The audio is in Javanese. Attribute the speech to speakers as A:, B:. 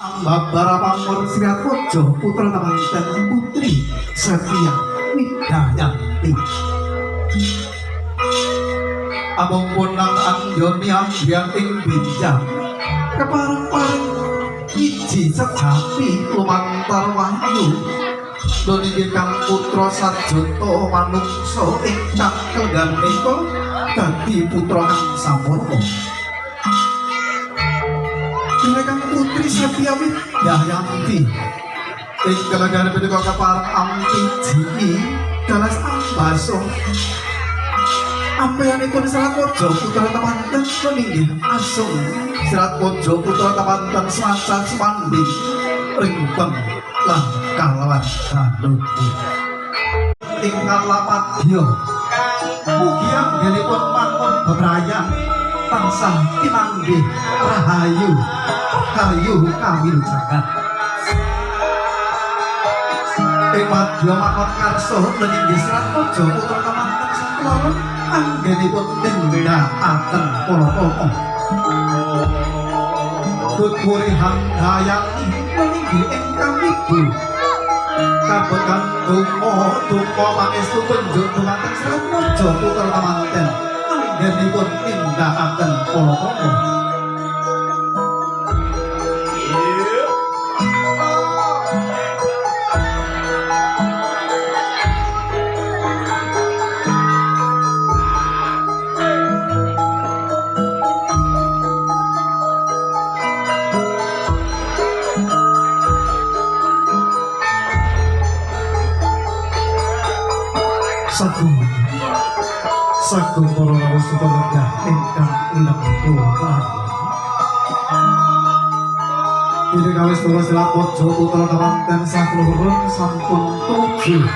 A: Ambabar pamor Sriatmaja putra temanten putri Setia Widayanti. Amung punang anggoni ambyang ing binjang kepareng-pareng iji sejati lumantar wahyu. Nun inggih kang putra sarjana manungsa ingkang kelenggan menika dadi putra kang sampurna. Dene kang putri Setia Widayanti ing kelenggan punika kepareng ampiji dalas ambaso. Ampeyanipun Sriatmaja putra temanten nun inggih asung Sriatmaja putra temanten swaca sumandhing ringpeng lan kalawan danuku. Ingkang lapadya mugi anggenipun mangun bebrayan tansah pinanggih rahayu rahayu kawilujengan. Ing madya mangun karsa nun inggih Sriatmaja putra temanten sakloro anggenipun nindakaken palakrama. Tut puri handayani nun inggih ingkang ibu kabekan donga donga pangestu kunjuk dumateng Sriatmaja putra temanten anggenipun nindakaken palakrama. Sagung sagung para rawuh supalega ingkang linengku dene kawis para Sriatmaja putra temanten sakloro sampun tuju.